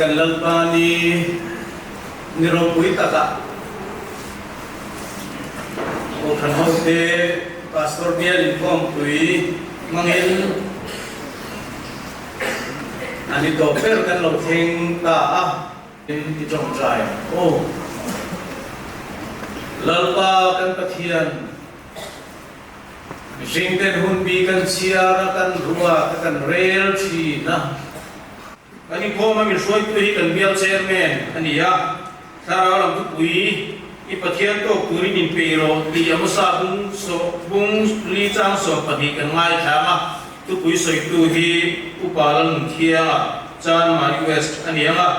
Kan Lalpa ni ni ropui takah Kohhran hote Pastor bial inkhawmpui hmangin a ni tawh ber kan lo thleng ta a. I tawngtai aw. Lalpa kan Pathian, mihring ten hun bi kan chhiar a, kan ruat a, kan rel thin a. Kan inkhawm a min hruaitu hi kan bial chairman a ni a, Thlarau lam thupui i Pathian tawk turin inpeih rawh tih Amosa bung bung li chang 12 kan ngaithlang a, thupui sawitu hi Upa Lalnunthianga, Chanmari West a ni ang a,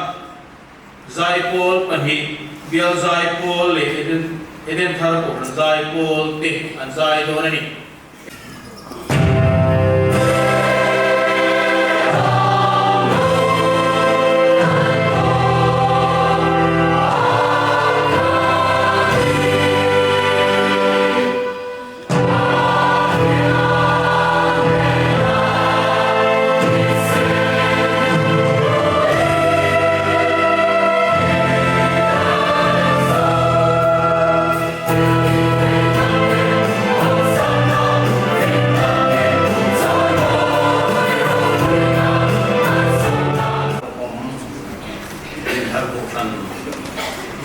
Zaipawl pahnih, Bial Zaipawl leh Eden Edenthar Kohhran Zaipawl te an zai dawn a ni.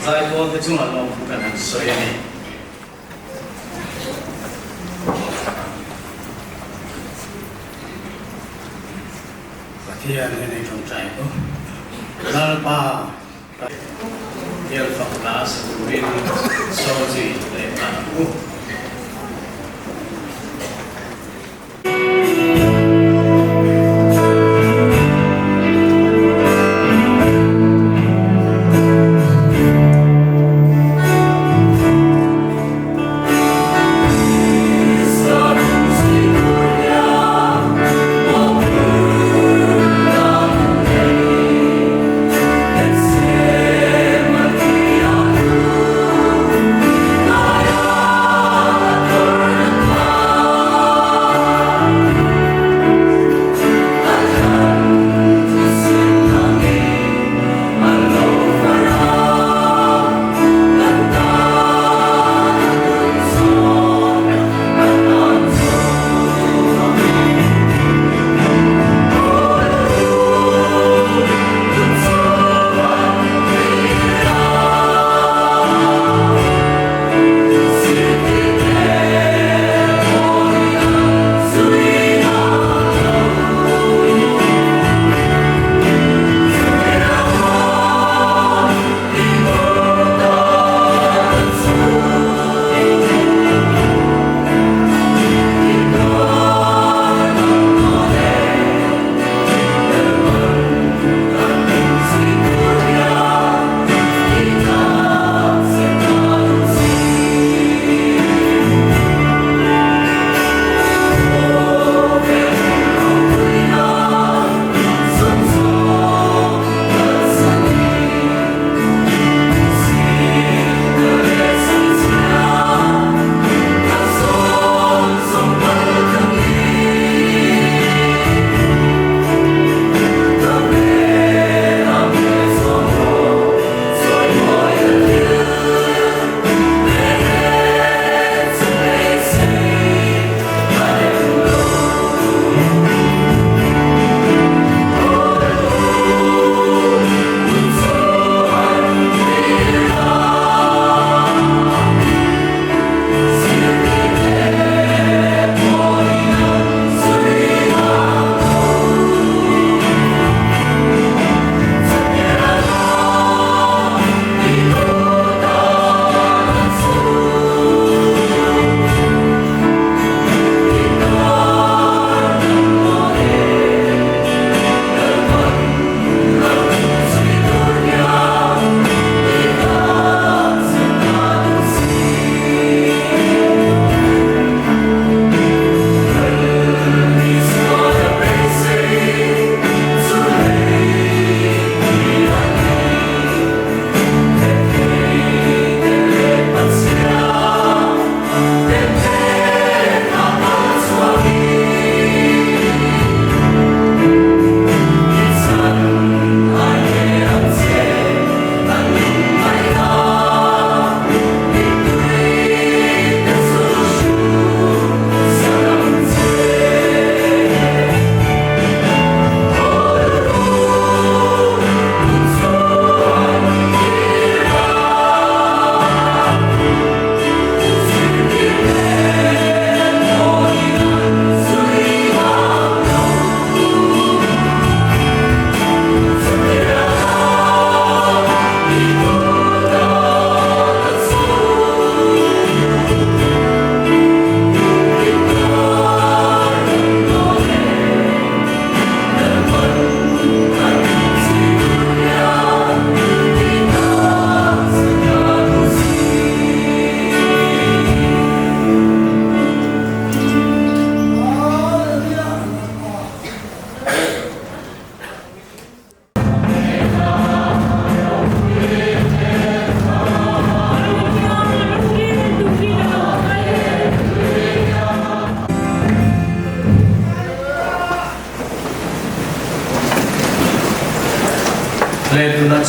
Zaipawl te chungah lawmthu kan han sawi a ni. Pathian hi nei tawngtai ko. Lalpa Pathian fakna sa turin sawi leh nghal ang u.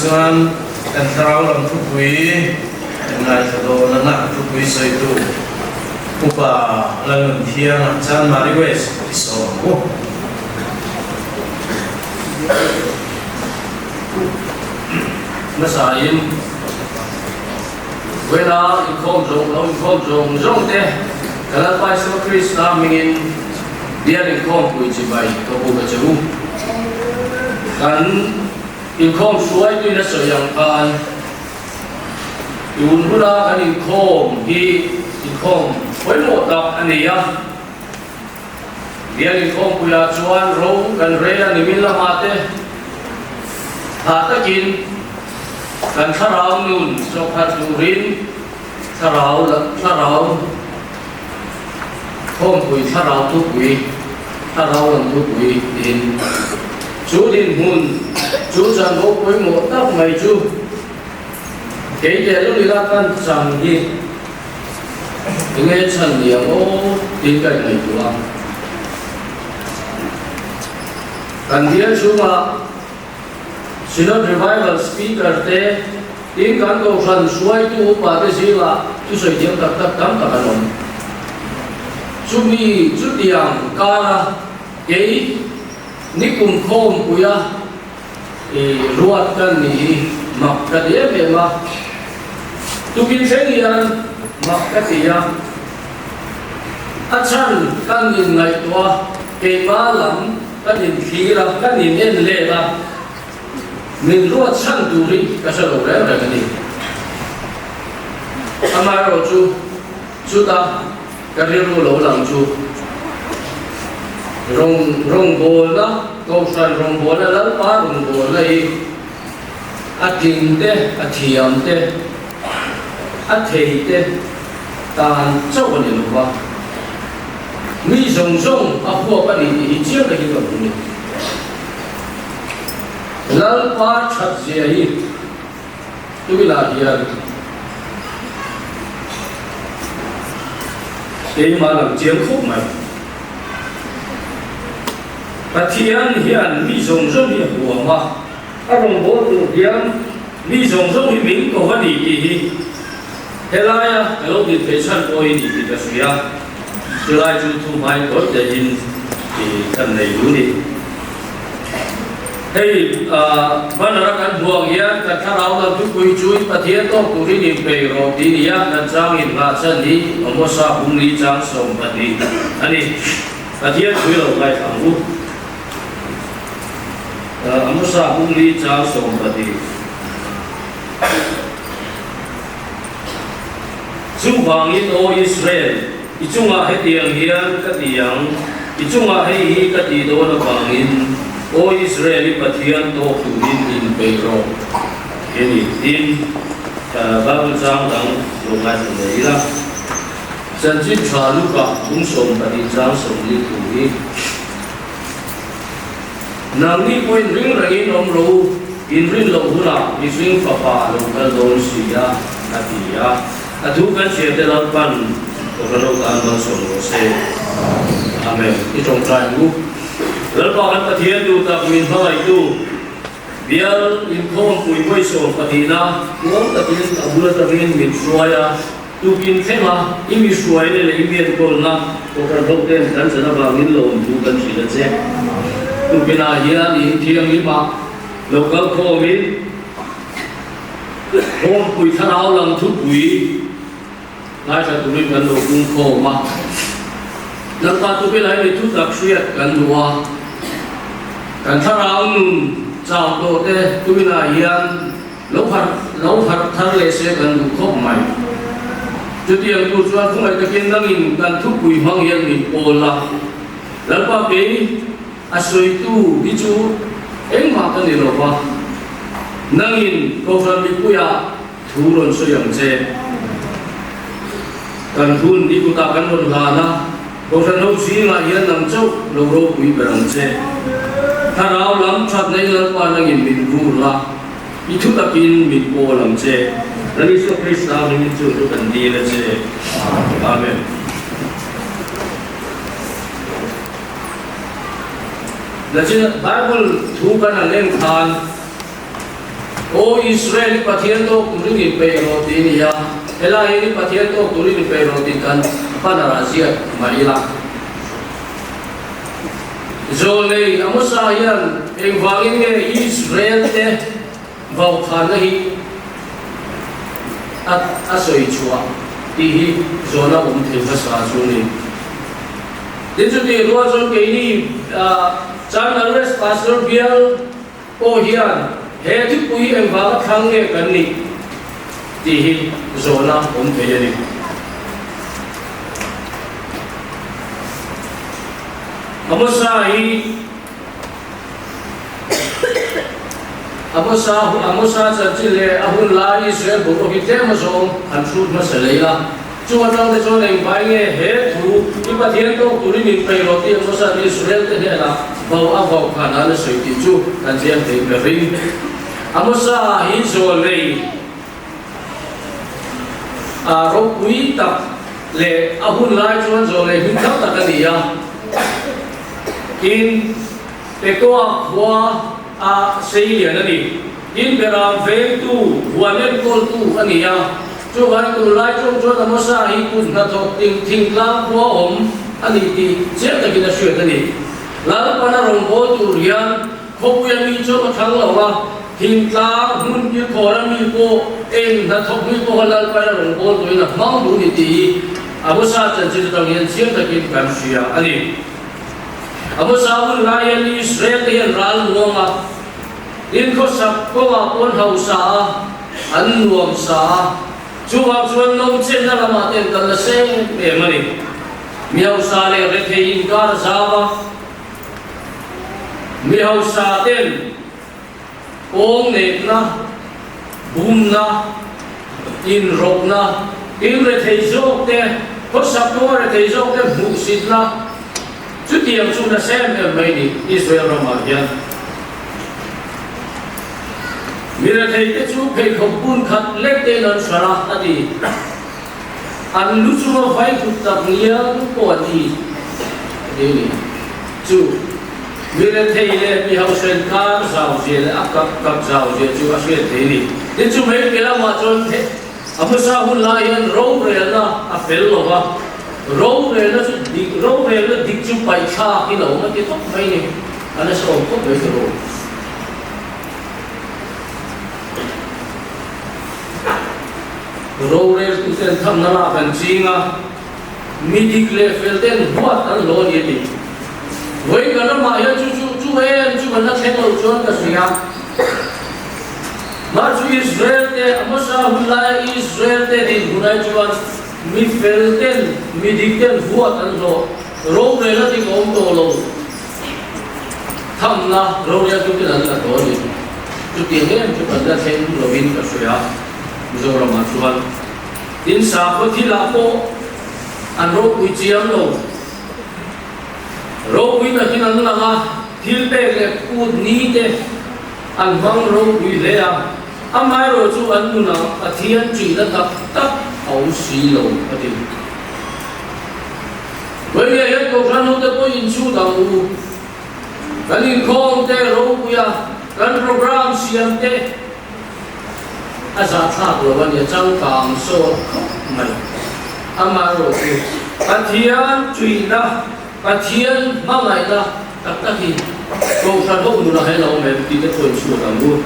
chuan kan thlarau lam thupui kan ngaithla dawn ang a, thupui sawitu Upa Lalnunthianga Chanmari West i sawm ang u. Hmasain Vela inkhawm zawng lo inkhawm zawng zawng te ka Lalpa Isua Krista hmingin bial inkhawm pui chibai ka bu ka che u. Kan inkhawm hruaituin a sawi ang khan tun huna kan inkhawm hi inkhawm pawimawh tak a ni a. Bial inkhawmpuiah chuan ro kan rel a nimin lamah te tha takin kan thlarau nun sawkhat turin thlarau thlarau khawmpui thlarau thupui thlarau lam thupui tiin chu dinhmun chu chanvo pawimawh tak mai chu kei leh lulila kan chang hi Enge chhan ni ang aw tiin ka inngaihtuah a. Kan bial chhungah Synod Revival Speaker te tin kan kohhran hruaitu upa te zingah thusawi thiam tak tak tam tak an awm. Chumi chutiang kara kei nikum khawmpuia I ruat ka ni hi mak ka ti em em a, tukin thleng hian mak ka ti a, a chhan kan inngaihtuah a, keimah lam kan inthlir a, kan in en let a, min ruat chhan tur hi ka hre lo reng reng a ni. Amaherawhchu chuta Ka rilru lo lang chu rawng rawngbawlna, Kohhran rawngbawlna, Lalpa rawngbawlna hi a tling te, a thiam te, a thei te tan chauh a ni lo va, mi zawng zawng a huap a ni tih hi chiang takin ka hmu ni. Lalpa that zia hi Tuilah hian keimah lang chiang khawp mai. Pathian hian mi zawng zawng hi a huam a, a rawngbâwl tur hian mi zawng zawng hi min ko a ni tih hi helaia ka lo din theih chhan pawh hi ni tih ka hria. Chulai chu thu hmai tawi tehin kan nei duh ni. Hei banner a kan hmuh ang hian kan thlarau lam thupui chu i Pathian tawk turin inpeih rawh tih nia kan chang inhlah chan hi Amosa bungli chang 12 a ni. Pathian pui lo ngaithla ang u. Amosa bungli chang 12. Chuvangin aw Israel, i chungah hetiang hian ka ti ang, i chungah hei hi ka tih dawn avangin, aw Israel, i Pathian tawk turin inpeih rawh ti a ni. Tin, Bible chang dang lo ngaithla leh ila. Chanchin tha Luka bung 12 chang 40 thu hi, Nangni pawhin ring rengin awm rawh u, inrin loh hunah mihring fapa a lo kal dawn si a, a ti a. A thu kan hria te Lalpan Kohhran ho tan malsawm rawh se. Amen. I tawngtai ang u. Lalpa kan Pathian duh tak min hmangaihtu, bial inkhawmpui vawisawm pahnihna muang takin a bul atangin min hruai a. Tukin thlenga i mi hruaina leh i miankawlna Kohhran hoten kan chan avangin lawmthu kan hrilh a che. Tukinah hian in thianghlimah lo kal khawmin Hawmpui thlarau lam thupui ngaithla turin kan lo pung khawm a. Lalpa tukinah hian i thutak hriat kan duh a, kan thlarau nun chau tawh te tukinah hian Lo harh lo harh thar leh se kan duh khawp mai. Chutiang tur chuan khawnghaih takin nangin kan thupui hmang hian min pawl a, Lalpa kei a sawitu hi chu engmah ka ni lo va, nangin Kohhran mipuiah thu rawn sawi ang che. Kan hun i kutah kan rawn hlan a, Kohhran ho zingah hian nang chauh lo ropui ber ang che. Thlarau lam thatna i Lalpa nangin min vur la. I thu takin min pawl ang che. Lal Isua Krista hmingin chu chu kan dil a che. Amen. Nachin Bible thu kan han en khan. Aw Israel, i Pathian tawk turin inpeih rawh tih a ni a, helai hian i Pathian tawk turin inpeih rawh tih kan banner ah ziak mai ila. Zawlnei Amosa hian engvangin nge Israel te vaukhanna hi a a sawi chhuah tih hi zawhna awm thei hmasa chu a ni. Tin chutih rual chuan keini Chandler Pastor bial pawh hian he thupui engvanga thlang nge kan nih tih hi zawhna awm thei a ni. Amosa hi Amosa Amosa chanchin leh a hun lai Israel boruak hi tlem a zawng han hrut hmasa lei a. Chu atang te chuan engvai nge he thu i Pathian tawk turin in peih rawh tih Amosa Israel te hnenah vau a vau khan an a sawi tih chu kan chiang thei ka ring. Amosa hi zawlnei a ropui tak leh a hun lai chuan zawlnei hming thar tak a ni a. Tin, Tekoa khua a seilian a ni. Tin, Beram vengtu, huan enkawltu a ni a. Chuvangin tunlai chawng chuan Amosa hi kut hnathawk ting thingtlang khua awm a ni tih chiang takin a hriat a ni. Lalpana rawngbâwl tur hian khawpuia mi chu a thlang lo a, thingtlang hmun kilkhawra mi pawh eng hnathawk mi pawha Lalpana rawngbâwl turin a hmang duh ni tih hi Amosa chanchin atang hian chiang takin kan hria a ni. Amosa hun lai hian Israel te hian ral nuam a, tin khawsak kawngah pawn hausa a, An nuam sa a, chuvang chuan nawmchenna lamah te an kal nasa em em a ni. Mi hausa leh rethei inkar a zau a, mi hausa ten kawng nekna, bumna, inrawpna, tin rethei zawk te, khawsak kawnga rethei zawk te hmuhsitna, chutiang chu nasa em em mai ni Israel ramah hian. Mi retheite chu pheikhawk bun khat lek tein an hralh a, a ti. An lu chunga vai kut tak ngial pawh an ni, a ti a ni. Chu mi rethei leh mi hausa inkar zau zia leh a kap kap zau zia chu a hriat thei a ni. Tin, chu mai ke lamah chuan a hmasa hun lai hian rorelna a fel lo va, rorelna chu dik, rorelna dik chu paihthlak in a awm a ti tawp mai a ni. A nasa awm khawp mai tawh. Roreltu ten thamna lak an ching a, mi dik leh fel ten huat an hlawh a ni a ti. Vawi kan ramah hian chu chu chu em chu kan la thleng lo chuan ka hria. Mah chu Israel te a hmasa hun laia Israel te dinhmun ai chuan mi fel ten mi dik ten huat an hlawh. Rorel a dik a awm tawh lo. Thamna roreltu ten an la tawh a ni. Chutiang em chu kan la thleng lovin ka hria Mizoramah chuan. Tin sakhaw thilah pawh an ropui chiang lo. Ropui takin an lang a, thil pek leh kut ni te an hmang ropui hle a, amaherawh chu an nunah Pathian ṭihna tak tak a awm si lo a ti. Vawinia hian Kohhran hote pawh inchhut ang u. Kan inkhawm te ropui a, kan program siam te a zahthlak lo a nia, changkang sawt khawp mai. Amaherawh chu Pathian tuihna, Pathian hmangaihna tak tak hi Kohhran ho nunah hian a awm em tih te pawh inchhut ang u.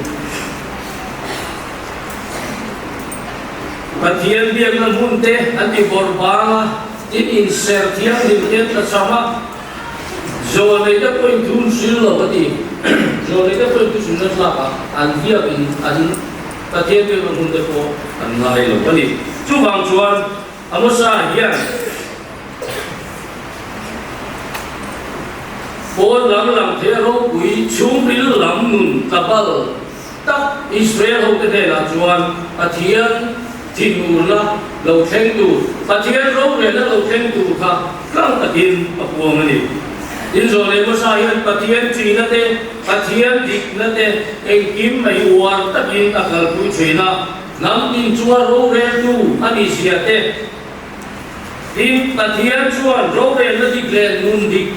Pathian biakna hmun te an ti bawrh bang a. Tin inser thianghlim te an tla cham a, Zawlnei te pawhin thu an hril lo a ti. Zawlnei te pawhin thu hrilna tlak a, an biak in an Pathian biakna hmun te pawh an ngai lo a ni. Chuvang chuan Amosa hian pawn lam lang thei a ropui chhungril lam nun tlabal tak Israel hote hnenah chuan Pathian thinurna lo thleng tur, Pathian rorelna lo thleng tur kha tlang takin a puang a ni. Inzawh leh hmasa hian Pathian ṭihna te, Pathian dikna te engkim mai uar takin a kalpui ṭhin a, hnam tin chunga roreltu a nih zia te, tin Pathian chuan rorelna dik leh nun dik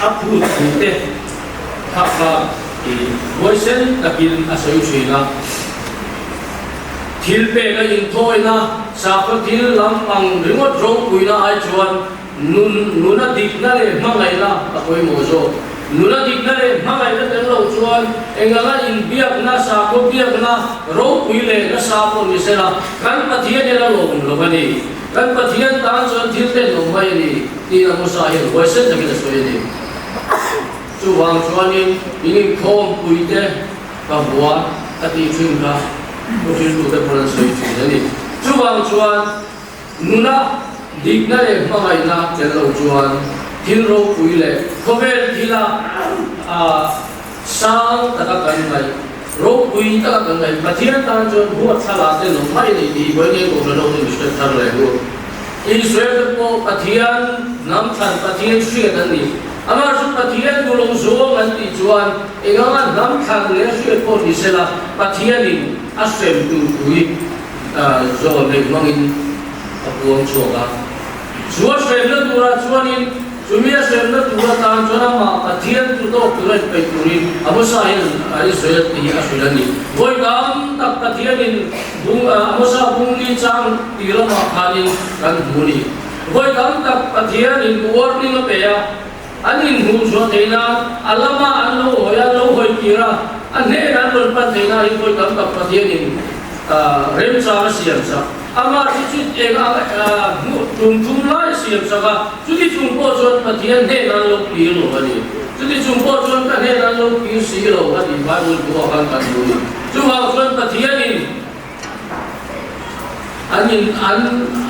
a phut thu te kha kha i huaisen takin a sawi ṭhin a. Thilpek a inthawina, sakhaw thil lampang ringawt ropuina ai chuan nun nuna dikna leh hmangaihna a pawimawh zawk. Nuna dikna leh hmangaihna tel lo chuan enganga inbiakna, sakhaw biakna ropui leh nasa pawh ni sela kan Pathian hian a lawm lo a ni. Kan Pathian tan chuan thil tenawm mai a ni tiin Amosa hian huaisen takin a sawi a ni. Chuvang chuanin in inkhawmpuite ka hua a tih thin kha thuhriltute pawn an sawi thin a ni. Chuvang chuan nuna dikna leh hmangaihna tel lo chuan thil ropui leh khawvel thila sang taka kan ngaih, ropui taka kan ngaih Pathian tan chuan huat thla te lo mai a ni tih hi vawiin Kohhran ho chu mihring thar leh u. Israel te pawh Pathian hnam thlan Pathian hriat an ni. Amah chu Pathian duh lo zawng an tih chuan eng anga hnam thlan leh a hriat pawh ni sela Pathianin a hrem tur pui zawn leh hmangin a puang chhuak a. Chu a hremna turah chuanin chumi a hremna tur atan chuan amah Pathian chu tawk tura inpeih turin Amosa hian Israel te hi a hrilh a ni. Vawi tam tak Pathianin bung Amosa bungli chang tih lamah khanin kan hmu a ni. Vawi tam tak Pathianin warning a pe a, an inhmuh chhuah theih nan a lama an lo hawi a, an lo hawi tir a, a hnenah an rawn pan theih nan hi vawi tam tak Pathianin remchang a siam sak. Amah chu chu eng ang hmuh tum thum lai a siam sak a, chuti chung pawh chuan Pathian hnenah an lo kir lo a ni. Chuti chung pawh chuan ka hnenah an lo kir si lo a tih Bible thu ah khan kan hmu a ni. Chuvang chuan Pathianin An in an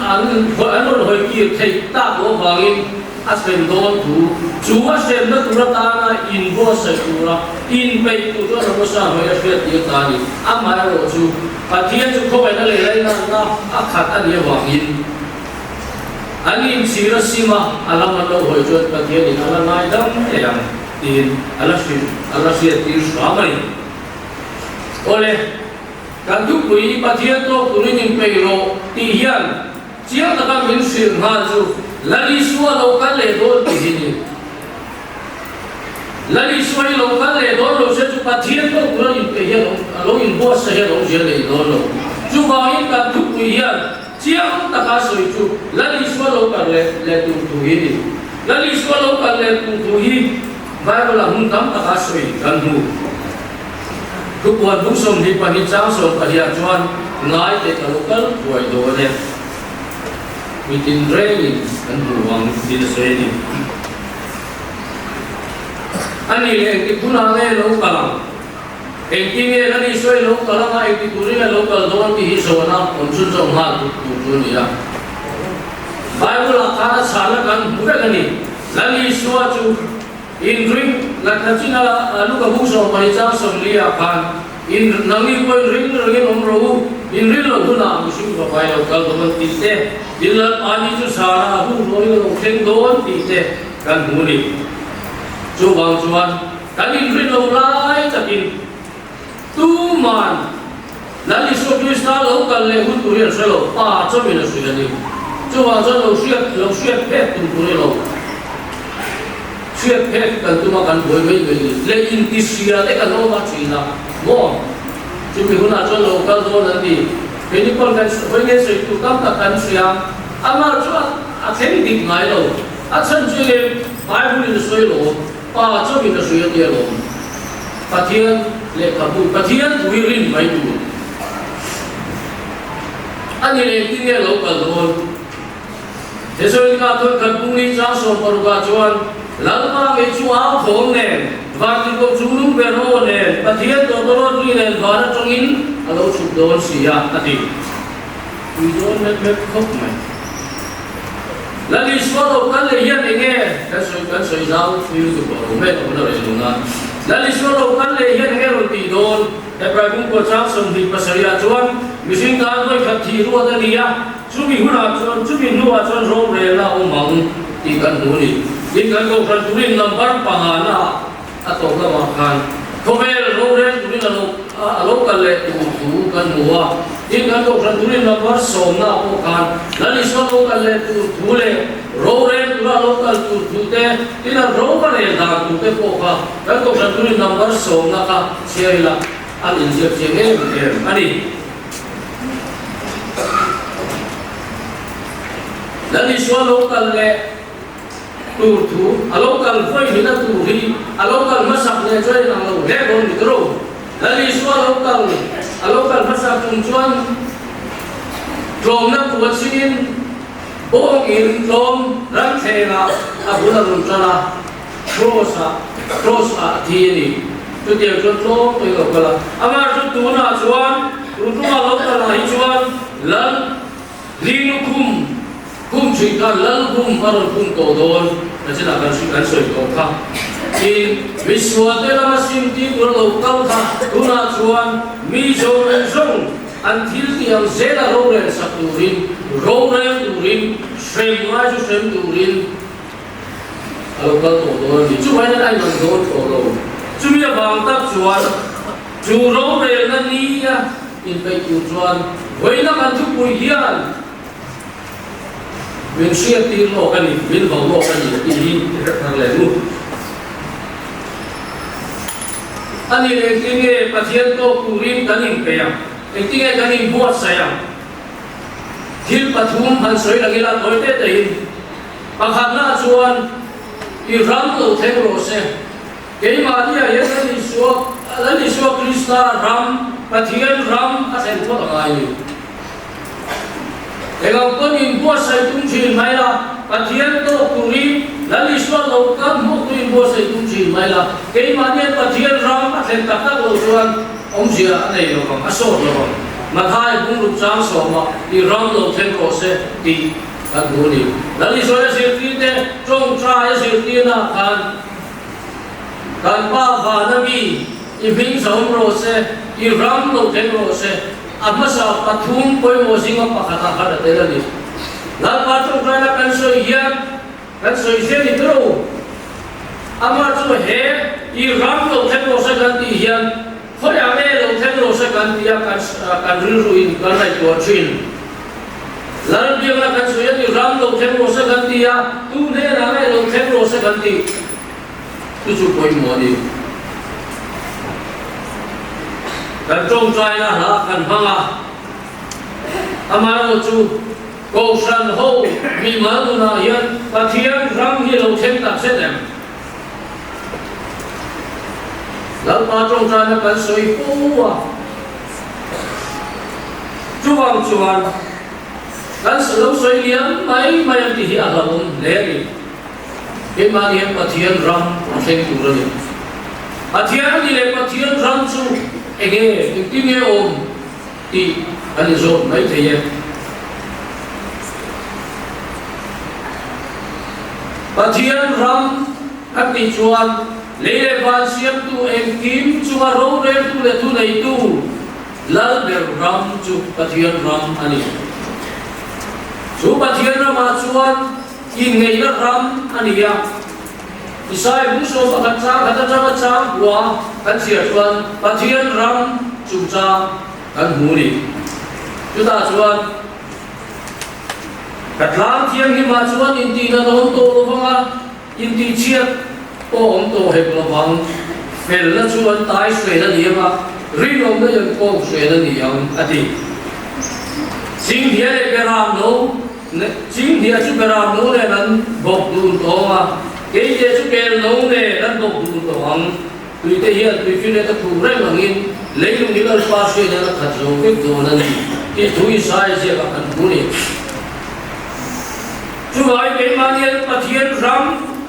an an rawn hawi kir theih tak loh avangin a hrem dawn thu chu a hremna tur atana inbuatsaih tura inpeih tur chuan Ramosa hmai a hriat tir ta a ni. Amaherawh chu Pathian chu khawngaihna leh lainatna a khat a nih avangin an inchhir a sim a, a lam an lo hawi chuan Pathianin a la ngaidam thei ang tiin a la hrilh a la hriat tir hram a ni. Awle. Kan thupui i Pathian tawk turin inpeih rawh tih hian chiang taka min hrilh nghal chu Lal Isua lo kal leh dawn tih hi ni. Lal Isua hi lo kal leh dawn lo se chu Pathian tawk tura inpeih hian a lo inbuatsaih hian awmzia nei dawn lo. Chuvangin kan thupui hian chiang taka sawi chu Lal Isua lo kal leh leh tur thu hi ni. Lal Isua lo kal leh tur thu hi Bible-ah hmun tam taka sawi kan hmu. Thupuan bung 22 chang 12 ah chuan ngai teh ka lo kal thuai dawn e, mitin rengin kan hmu ang tiin a sawi a ni. A nih leh engtik hunah nge lo kal ang? Engtin nge Lal Isua i lo kal anga engti turin nge lo kal dawn tih hi zawhna awm chhunzawm nghal tut tur chu a ni a. Bible-ah khan a chhahna kan hmu vek a ni. Lal Isua chu Inring la tha chin a, Luka bung 12 chang 40 ah khan, In nangni pawh inring rengin awm rawh u, inrin loh hunah mihring fapa i lo kal dawn tih te, in Lalpa ni chu zana a hun rualin a lo thleng dawn tih te kan hmu a ni. Chuvang chuan kan inrin loh lai takin tuman Lal Isua Krista lo kal leh hun tur hi an hre lo, Pa chawmin a hrilh a ni. Chuvang chuan lo hriat lo hriat phek tum tur hi lo hriat phek kan tum a, kan buai mai mai ni. Leh intihria te kan awm a thin a, maw? Chumi hunah chuan lo kal dawn an ti. Keini pawn kan hawi nge sawi tur tam tak kan hria, amah chu a thleng dik ngai lo. A chhan chu enge Bible in a sawi lo. Pa chauhin a hria tia lawm. Pathian lehkhabu, Pathian thu hi rin mai tur a ni leh engtin nge lo kal dawn? Thesalonika thawnkhat bungli chang 16 ah chuan, Lalpa ngei chu au thawm nen, vantirhkoh chung lung ber aw nen, Pathian tawtawrawt ri nen van atangin a lo chhuk dawn si a, a ti. Pui dawn mep mep khawp mai. Lal Isua lo kal leh hian eng nge kan sawi kan sawi zau thui lutuk tawh lo mai awm na rei lo na. Lal Isua lo kal leh hian eng nge rawn tih dawn? Hebrai bungkua chang 27 ah chuan mihring tan vawi khat thih ruat a ni a, chumi hunah chuan chumi hnuah chuan rorelna a awm ang tih kan hmu a ni. Tin kan kohhran turin number panga na ah A tawp lamah khan khawvel rorel turin a lo a lo kal leh tur thu kan hmu a, tin kan kohhran turin number sawmna pawh khan Lal Isua lo kal leh tur thu leh rorel tura lo kal tur thu te, tin a ro a rel dan tur te pawh kha kan kohhran turin number sawmna kha chhiar ila an inziak chiang em em a ni. Lal Isua lo kal leh tur thu, a lo kal vawihnihna tur hi a lo kal hmasak leh chuan inang lo hle dawn ni tawh. Lal Isua lo kal, a lo kal hmasak tum chuan tlawmna puan chhingin bawngin tlawm ramthlengah a bul a rawn tan a, Cross-ah, Cross-ah a thi a ni. Chutiang chuan tlawm pawhin a lo kal a. Amah chu tunah chuan, tun tumah lo kalah hi chuan Lal Linu khum, khum thin khan Lal khum a rawn khum tawh dawn, a chinah kan hri kan sawi tawh kha. Tin, misual te lama sim ti tur a lo kal kha, tunah chuan mi zawng zawng an thil tih ang zela rorel sak turin, rorel turin, hrem ngai chu hrem turin, A lo kal tawh dawn a ni. Chuvangin a inang dawn tawh lo. Chumi avang tak chuan chu rorelna nia inpeih tur chuan vawiina kan thupui hian min hriattir lawk a ni, min vau lawk a ni tih hi i hre thar leh u. A ni leh engtin nge Pathian tawk turin kan inpeih ang? Engtin nge kan inbuatsaih ang? Thil pathum han sawi lang ila tawi te tein pakhatna chuan i ram lo thleng rawh se. Keimahni ah hian Lal Isua Lal Isua Krista ram Pathian ram a thlen phawt a ngai ni. Engang pawn inbuatsaih tum thin mai la, Pathian tawk turin Lal Isua lo kal hmuh tu inbuatsaih tum thin mai la, keimahni hian Pathian ram a thlen tak tak lo chuan Awmzia a nei lo vang, a sawt lo vang. Mathai bungruk chang sawmah i ram lo thleng rawh se tih kan hmu a ni. Lal Israel zirtirte tawngtai a zirtirnaah khan kan Pa vana mi i hming zahawm rawh se, i ram lo thleng rawh se, a hmasa pathum pawimawh zinga pakhatah khan a tel a ni. Lalpa tawngtaina kan sawi hian Kan sawi zel i tawh. Amah chu he i ram lo thleng rawh se kan tih hian khawiah nge lo thleng rawh se kan tia kan kan rilru in kan ngaihtuah thin. Lalbiakna kan sawi hian i ram lo thleng rawh se kan ti a, tu hnenah nge lo thleng rawh se kan tih chu chu pawimawh a ni. Kan tawngtaina hla kan hmang a, amaherawhchu chu Kohhran ho mimal nunah hian Pathian ram hi lo thleng tak zet em? Lalpa tawngtaina kan sawi fo a, chuvang chuan kan lo sawi liam mai mai ang tih hi a hlauhawm hle a ni. Keimahni hian Pathian ram a thleng tur a ni. Pathian a ni leh Pathian ram chu enge, engtin nge awm? Tih an inzawt mai thei e. Pathian ram kan tih chuan lei leh van siamtu engkim chunga roreltu leh thuneitu Lalber ram chu Pathian ram a ni. Chu Pathian ramah chuan inngeihna ram a ni a. Isai bung 11 chang khat atanga chang kua kan chhiar chuan Pathian ram chungchang kan hmu ni. Chutah chuan ka tlang thianghlimah chuan intihna a awm tawh lo vang a, intihchhiat pawh a awm tawh hek lo vang. Felna chu an tai hruain a ni ang a, rinawmna hi an kawng hruain a ni ang, a ti. Chinghnia leh Beram lo Chinghnia chu Beram no nen an bawk dun tawng a, keite chu kel no nen an bawk dun tawh ang. Tuite hian tuifinriat a khuh reng angin leilung hi Lalpa hriat hian a khat zo vek dawn a ni tih thu Isaia ziakah kan hmu ni. Chuvai keimahnian Pathian ram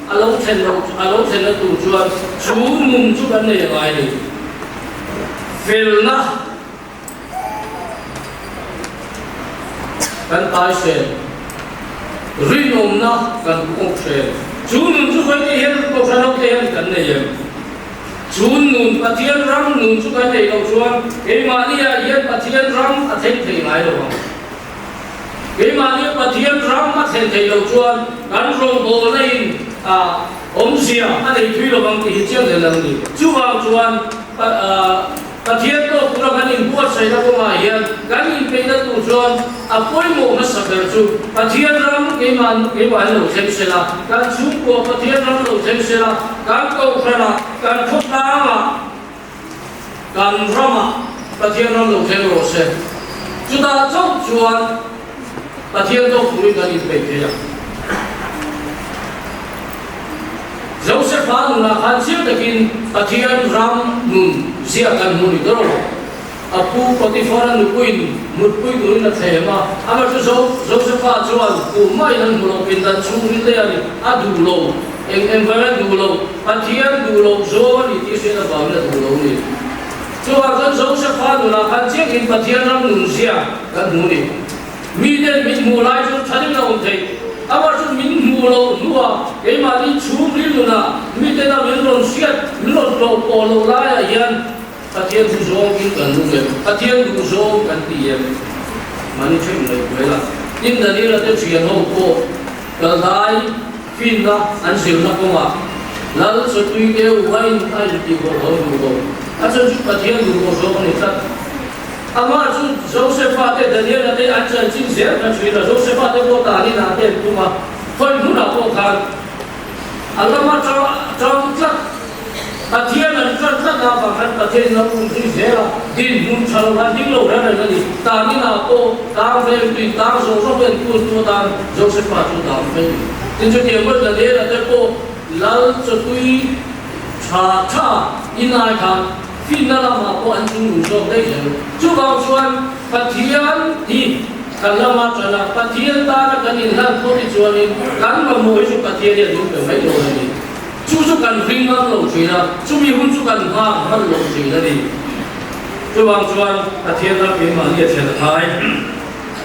a lo thlen loh a lo thlenna tur chuan chu nun chu kan nei a ngai ni. Felna. Kan tai hrel, rinawmna kan kawk hrel. Chu nun chu kan tih hian Kohhran ho te hian kan nei em? Chu nun, Pathian ram nun chu kan neih loh chuan keimahniah hian Pathian ram a thleng thei ngai lo ang. Keimahnia Pathian ram a thlen theih loh chuan kan rawngbawlna in awmzia a nei thui lo ang tih hi chiang zel ang ni. Chuvang chuan Pathian tawk tura kan inbuatsaihna kawngah hian kan inpeihna tur chuan a pawimawh hmasa ber chu Pathian ram keimah keimahin lo thleng se la, kan chhungkua Pathian ram lo thleng se la, kan kohhranah, kan khawtlangah, kan ramah Pathian ram lo thleng rawh se. Chutah chauh chuan. Pathian tawk turin kan inpeih thei a. Josepha nunah khan chiang takin Pathian ram nun zia kan hmu ni ber lo. A pu Potiphar-a nupuiin mutpui turin a thlem a, amah chu Josepha chuan kum maiin an hmu lo, pindan chhungril daih a ni, a duh lo, eng eng vang a duh lo, Pathian duh loh zawng a ni tih hriat avangin a duh lo ni. Chuvang chuan Josepha nunah khan chiangin Pathian ram nun zia kan hmu ni. Miten min hmuh lai chu tha deuhin a awm theih. Amah chu min hmuh loh hnuah keimahni chhungril nunah miten a min rawn hriat, min rawn tlawh pawh loh laiah hian Pathian thu zawngin kan nung em? Pathian duh zawng kan ti em? Mahni ṭheuh ngaihtuah ila. Tin, Daniela te ṭhian ho pawh kal dai finna an zirna kawngah Lal Chawtui te uain a intihhawh ho duh lo. A chhan chu Pathian duh loh zawng a ni tlat. Amah chu Josefa te, Daniela te an chanchin zel kha ṭhin a, Josefa te pawh tanin ah te an tum a, khawi hmunah pawh khan a lama ṭang tlat, Pathian an ṭan tlat a vang khan Pathianin a um zui zel a, dinhmun ṭha lo a ding lo reng reng a ni. Tanin ah pawh tang veng tui tang zawng zawng te an kun tu atan Josefa chu dam mai a ni. Tin chutiang pawh Daniela te pawh Lal chawtui ṭha ṭha inai khan Finna lamah pawh an chung zawk daih zel. Chuvang chuan Pathian hi kan lama ṭan a, Pathian tana kan inhlan phawt hi chuanin kan mamawh hi chu Pathian hian min pe mai dawn a ni. Chu chu kan ring ngam lo ṭhin a, chumi hun chu kan nghak hman lo ṭhin a ni. Chuvang chuan Pathian ram keimahni a thlen a ngai.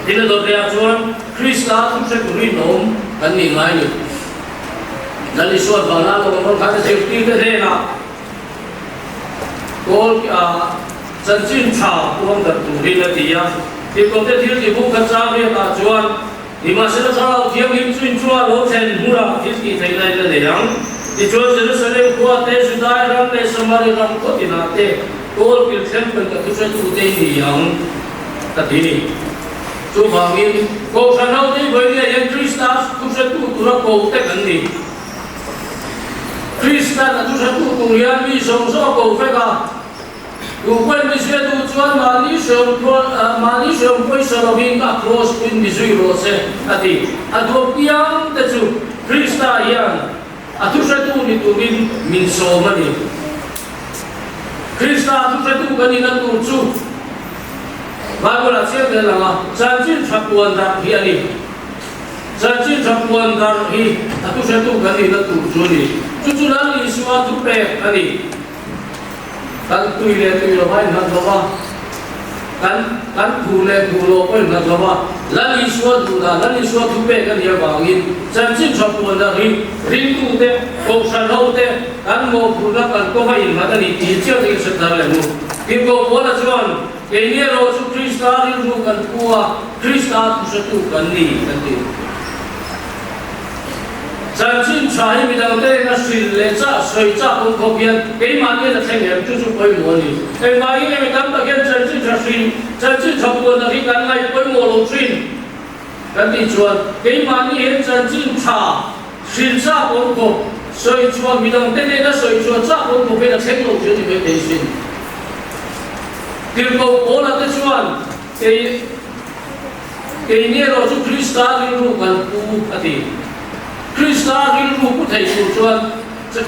Tin a dawt lehah chuan Krista thu hre turin awm kan nih ngai ni. Lal Isuan vanah lo awm khan a zirtirte hnenah, Kawl chanchin tha puang darh turin a ti a. Tirhkohte thil ti buk kha chang riatah chuan nimahsela Thlarau Thianghlim chu inchungah lo thlen hmunah thil tih theihna in a nei ang. Tichuan Jerusalem khua te, Judai ram leh Samari ram khaw tinah te kawl kil thleng pen ka thuhretute i ni ang ka ti ni. Chuvangin Kohhran hote hi vawinia hian Krista thuhretu tura ko te kan ni. Kristian a thuhretu tur hian mi zawng zawng a ko vek a, Duhpuain mi zia duh chuan mahni hreawm mahni hreawm pawisa lovin a kraws puin mi zui rawh se, a ti. A duh piang te chu Krista hian a thuhretu ni turin min sawm a ni. Krista a thuhretu kan inna tur chu Bible-ah chiang tel ang a, chanchin tha puan darh hi a ni. Chanchin tha puan darh hi a thuhretu kan nihna tur chu a ni. Chu chu Lal Isua thupek a ni. Kan tui leh tui lo a innghat lo va, kan kan thu leh thu lo pawh a innghat lo va. Lal Isua duhdan, Lal Isua thupek a nih avangin chanchin tha puan darh hi ringtute, kohhran hote kan mawhphurhna kan kawng a innghat a ni tih hi chiang takin hre thar leh mu. Tirhkoh Paula chuan, Keini erawh chu Krista rilru kan pu a, Krista thuhretu kan ni, kan ti. Chanchin tha hi midangte ina hrilh leh chah, sawi chak awm khawp hian keimahni a thleng em? Chu chu pawimawh a ni. Engvangin nge mi tam tak hian chanchin tha hrilh, chanchin tha puanna hi kan ngaih pawimawh lo thin? Kan tih chuan keimahni hian chanchin tha hrilh chak awm khawp, sawi chhuah midangte nena sawi chhuah chak awm khawp hian a thleng lo chu a ni mai thei sin. Tirhkoh Paula te chuan kei keini erawh chu Krista rilru kan pu a ti. Krista rilru pu thei tur chuan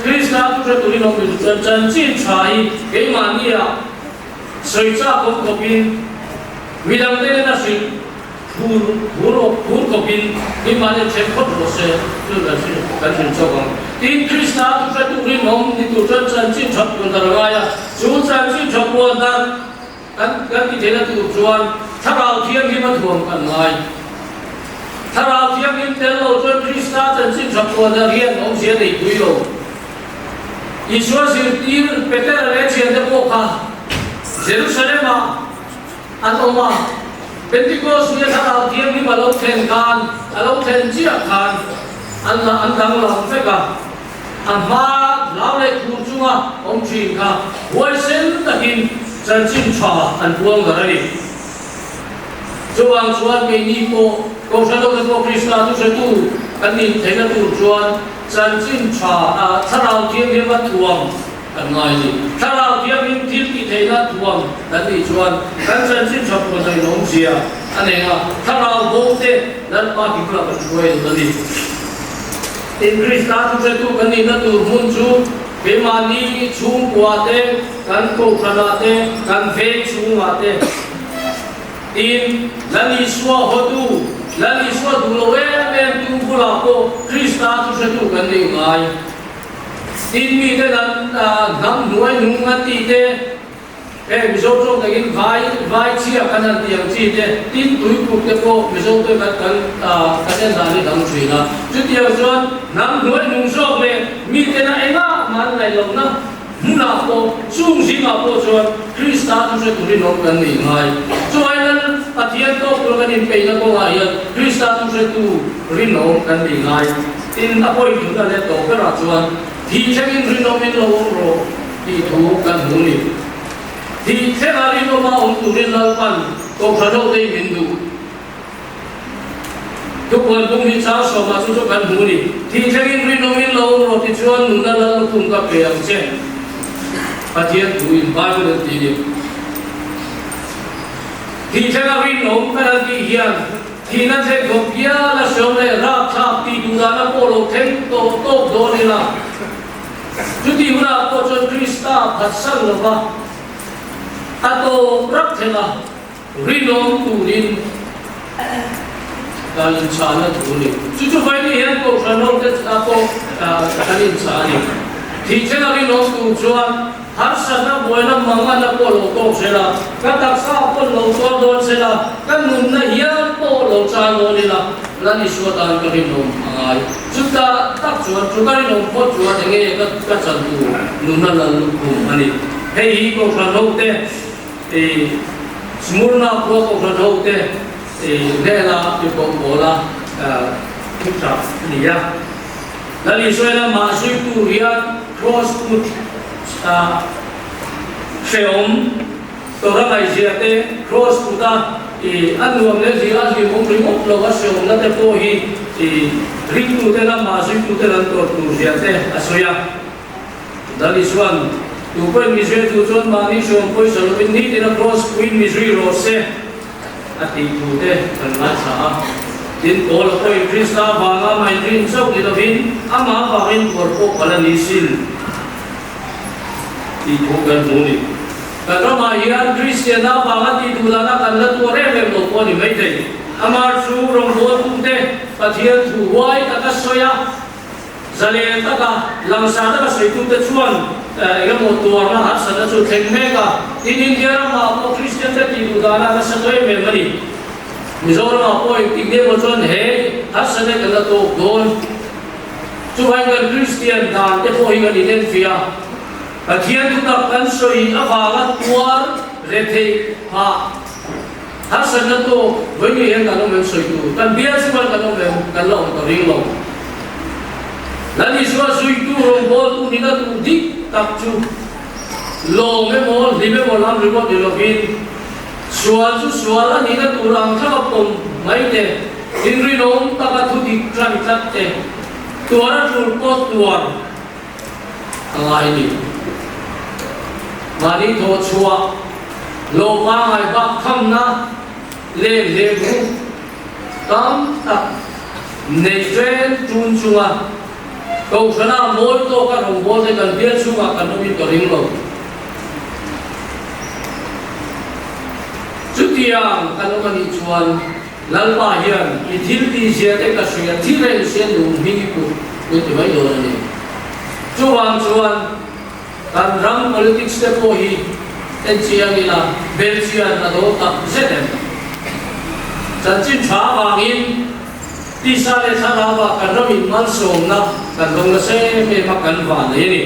Krista thu hre turin awm tur chuan chanchin tha hi keimahnia sawi chak awm khawpin midangte nena hrilh Phur phur awk phur khawpin keimahni then phawt rawh se, chu kan hrilh kan hrilh chawk ang. Tin, Krista thu hretu rinawm ni tur chuan chanchin tha puan dar a ngai a, chu chanchin tha puan dar kan kan ti theihna tur chuan Thlarau Thianghlim a thuam kan ngai. Thlarau Thianghlim tel lo chuan Krista chanchin tha puan dar hian awmzia nei pui lo. Isua zirtir Petera leh thiante pawh kha Jerusalem-ah An awm a, Pentecost ni a Thlarau Thianghlim a lo thlen khan, a lo thlen chiah khan an la an danglam vek a, a hma hlau leh khur chunga awm thin kha huaisen takin chanchin tha an puang dar a ni. Chuvang chuan keini pawh Kohhran hote pawh Krista thuhretu kan nih theihna tur chuan chanchin tha, Thlarau Thianghlim a thuam. kan ngai a ni. Thlarau Thianghlim thil tih theihna thuam kan nih chuan kan chanchin tha pawh hnaih lawmzia a nei a, thlarau bo te Lalpa himla kan hruai dawn a ni. Tin, Krista thuhretu kan nihna tur hmun chu keimahni chhungkua te, kan kohhranah te, kan veng chhungah te, Tin, Lal Isua hawtu, Lal Isua duh lo em em tu bulah pawh Krista chu hretu kan nei ngai. Tin, mite nan hnam hnuai nung an tih te, heng Mizo tawng takin vai vai chhia kan han tih ang chi te, tin tuipuk te pawh Mizo te kan kan kan en dan hi dang thin a. Chutiang chuan hnam hnuai nung zawk leh mite na engah mah an ngaih lohna Hmunah pawh, chung zingah pawh chuan Krista chu hre turin awm kan nih ngai. Chuai Lal Pathian tawk tur kan inpeihna kawngah hian Krista chu hretu rinawm kan nih ngai. Tin, a pawi thutna leh tawh berah chuan thih thlengin rinawmin lo awm rawh tih thu kan hmu ni. Thih thlenga rinawma awm turin Lalpan Kohhran hote min duh. Thupuan bung hi chang sawmah chu chu kan hmu ni. Thih thlengin rinawmin lo awm rawh tichuan nunna lal lukhum ka pe ang che. Pathian thu in Bible an ti ni. Thih thlenga rinawm kan han tih hian thihna thleng khawp hial a hreawm leh rapthlak tih duh dana pawh lo thleng tawh tawk dawn ila. Chutih hunah pawh chuan Krista phatsan lova a tawp rak thleng a. Rinawm turin kan inchhahna thu a ni. Chu chu vaini hian Kohhran ho te pawh kan inchhah a ni. Thih thlenga rinawm tur chuan harsatna buaina mangana pawh lo tawk zel a, ka taksa pawn lo tuar dawn zel a, ka nunna hial pawh lo chai dawn ila, Lal Isua tan ka rinawm a ngai. Chuta tak chuan chu ka rinawm phawt chuan enge ka chan tur nunna lal lukhum a ni. Hei hi Kohhran ho te I Smurna khua kohhran ho te i hnena i bawkbawl a thuchah a ni a. Lal Israel amah zui tur hian Cross put hrehawm tawrh a ngaihzia te, Cross put a i a nuam leh zia a hlimawm ringawt lo a hrehawmna te pawh hi i ringtuten amah zuituten an tawrh tur zia te a sawi a. Dani chuan, Tu pawhin mi zui tu chuan mahni hriawm pawisa lovin nitin a cross puiin mi zui rawh se, a tih thu te kan ngaithla a. Tin, Paula pawhin Krista vanga mah inrin chauh ni lovin amah vangin tuar pawh pal a ni sin tih thu kan hmu ni. Kan ramah hian Kristianna vanga tih duh dana kan la tuar em em lo pawh a ni maithei. Amah chu rawngbawltute Pathian thu huai taka sawi a. Zalen taka langsar taka sawitute chuan eng emaw tuarna harsatna chu thleng mek a, tin India ramah pawh Kristian te tih duh dana nasa tawh em em a ni. Mizoramah pawh engtik nge maw chuan he harsatna hi kan la tawk dawn. Chuvangin kan Kristian dan te pawh hi kan inenfiah a, Pathian thutak kan sawi avanga tuar retheih phah Harsatna tawk vawi hian kan awm em sawi tur, kan bial chuan kan awm em kan la awm ta ring lo. Lal Isua zuitu rawngbawltu nihna tur dik tak chu lawm emaw hlim emaw lam ringawt ni lovin sual chu sual a nihna tur ang thlap a pawm mai te, inrinawm taka thu dik tlan tlat te, tuar a tul pawh tuar a ngai ni. Mahni thawh chhuah lo pangai bak thamna leh hlehbu tam tak nei ṭen ṭun chunga Kohhrana mawi tawka rawngbawlte kan bial chhungah kan awmin ka ring lo. Chutiang kan awm a nih chuan Lalpa hian i thil tih zia te ka hria, thi reng sia nung hming i put min ti mai dawn a ni. Chuvang chuan kan ram politics te pawh hi en chiang ila Belchian a dawl tak zet em? Chanchin tha avangin tisa leh thlarau ah kan ram in malsawmna kan dawng nasa em em a kan vah nei a ni.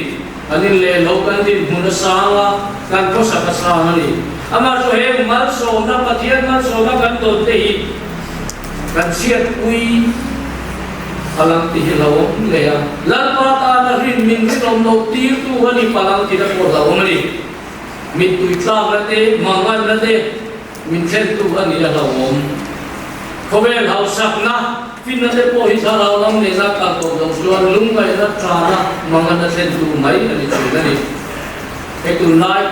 Kan in leh lo kan dinhmun a sang a, kan khawsak a sang a ni. Amah chu heng malsawmna, Pathian malsawmna kan dawn te hi kan chhiatpui palang ti hi hlauhawm hle a. Lalpa tana rin min rinawm loh tirtu a ni palang tihna pawh hlauhawm a ni. Mittui tlakna te, manganna te min thlentu a nih a hlauhawm. Khawvel hausakna. Finna te pawh hi thlarau lam nena kal tawh loh chuan lungngaihna tana mangan a thlen tur mai a ni thin a ni. Hei tunlai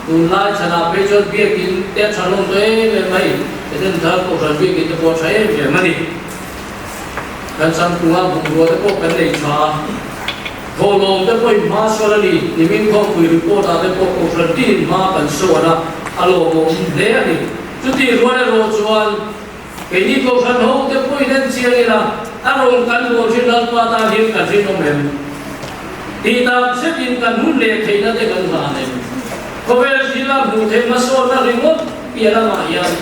tunlai chhanah phei chuan biakin te a tha hlawm tawh em em mai. Eden thar Kohhran biakin te pawh a tha em em a ni. Kan changtlunga bungrua te pawh kan nei tha a. Thawhlawm te pawhin hma sawn a ni. Nimin khawmpui report ah te pawh Kohhran tinin hma kan sawn a, a lawmawm hle a ni. Chutih rual erawh chuan Keini Kohhran ho te pawhin en chiang ila, a rawn kan bawl thin Lalpa tan hian kan rinawm em? Tih tak zetin kan hun leh theihna te kan hlan em? Khawvel thil a hmuh theih hmasawnna ringawt piah lamah hian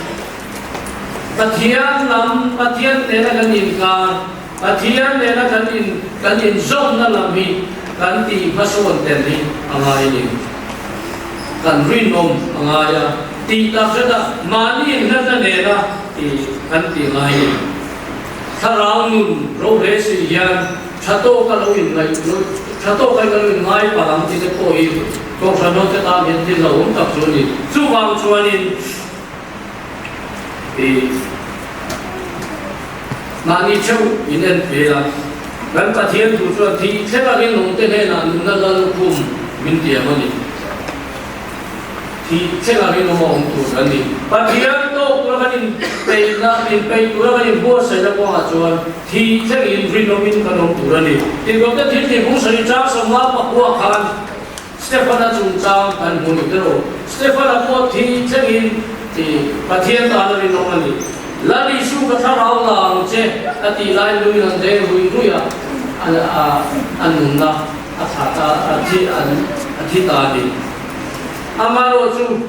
Pathian lam, Pathian nena kan inkar, Pathian nena kan in kan inzawmna lam hi kan tih hmasawn tel hi a ngai a ni. Kan rinawm a ngai a, tih tak zeta mahni inhlatna nena tih kan tih ngai a ni. Thlarau nun rohle si hian tha tawka lo inngaih tha tawka ka lo inngai palh ang tih te pawh hi Kohhran ho te tan hian thil hlauhawm tak chu a ni. Chuvang chuanin I mahni theuh min en phei a, kan Pathian thu chuan thih thleng a rinawmte hnenah nunna lallukhum min tiam a ni. Thih thleng a rinawm a awm tur kan ni. Pathian tawk tura kan inpeihna, inpeih tura kan inbuatsaihna kawngah chuan thih thlengin rinawmin kan awm tur a ni. Tirhkohte thil tih bung sawi chang sawmnga pakua khan Stefana chungchang kan hmu ni tero. Stefana pawh thi thlengin ti Pathian tan a rinawm a ni. Lal Isu ka thlarau la ang che a tih lai luin an deng rui rui a, a nunna a thlah ta a thi a thi ta a ni. Amaherawhchu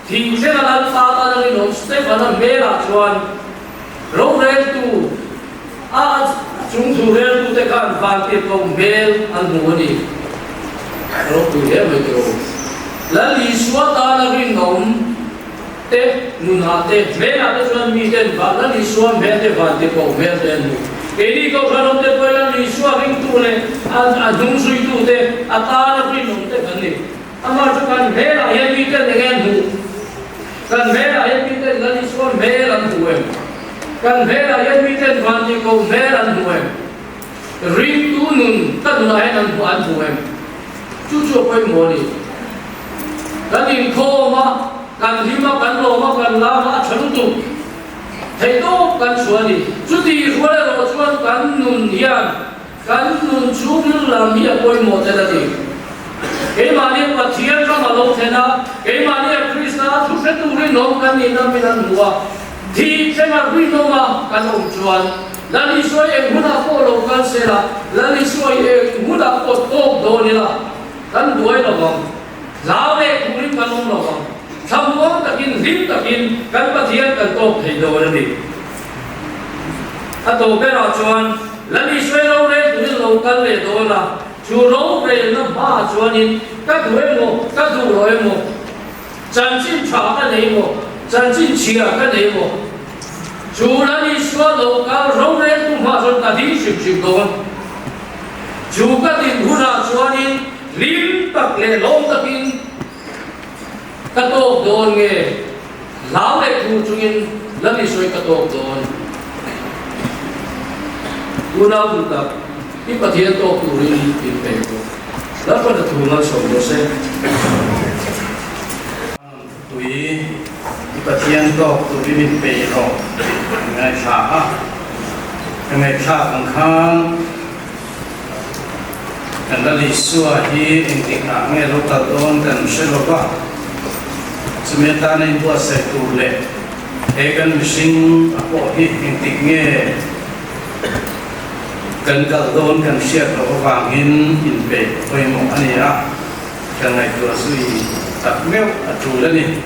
thih thlenga Lalpa tan a rinawm Stefana hmelah chuan roreltu A chung thu reltute khan vantirhkoh hmel an hmu a ni. A ropui hle mai tiraw. Lal Isua tana rinawm te, nunah te, hmelah te chuan miten Lal Isua hmel te vantirhkoh hmel te an hmu. Keini Kohhranawm te pawhin Lal Isua ringtu leh a hnung zuitu te, a tana rinawm te kan ni. Amah chu kan hmelah hian miten eng nge an hmuh? Kan hmelah hian miten Lal Isua hmel an hmu em? Kan hmelah hian miten Vantirhkoh hmel an hmu em? Ringtu nun ka nunah hian an hmu an hmu em? Chu chu a pawimawh a ni. Kan inkhawm a, kan hlim a, kan lawm a, kan lam a, a tha lutuk. Theihtawp kan chhuah a ni. Chutih rual erawh chuan kan nun hian Kan nun chhungril lam hi a pawimawh tel a ni. Keimahni Pathian ram a lo thlen a, keimahni a Krista thu hre tur rinawm kan nih lam in an hmu a. Thih thlenga rinawm a kan awm chuan Lal Isua i eng hunah pawh lo kal se la, Lal Isua i eng hunah pawh tawk dawn ila kan buai lo vang. Hlau leh turin kan awm lo vang. Thlamuang takin, hlim takin kan Pathian kan tawk thei dawn a ni. A tawp berah chuan Lal Israel rorel turin lo kal leh dawn a, chu rorelna hmaah chuanin ka duh emaw, ka duh lo emaw, chanchin tha ka nei emaw, chanchin chhia ka nei emaw, chu Lal Isua lo kal roreltu hmaah chuan ka ding hrim hrim dawn. Chu ka din hunah chuanin hlim tak leh lawm takin ka tawk dawn nge? Hlau leh thu chungin Lal Isua ka tawk dawn. Unau duh tak, i Pathian tawk turin in peih rawh. Lalpan a thu malsawm rawh se. Tui, i Pathian tawk turin in peih rawh tih ka ngaithla a. Ka ngaihthlak ang khan kan Lal Isua hi engtikah nge lo kal dawn kan hre lo va. Chumi atana inbuatsaih tur leh he kan mihring a pawh hi engtik nge kan kal dawn kan hriat loh avangin inpeih pawimawh a ni a, kan ngaihtuah zui tak meuh a tul a ni.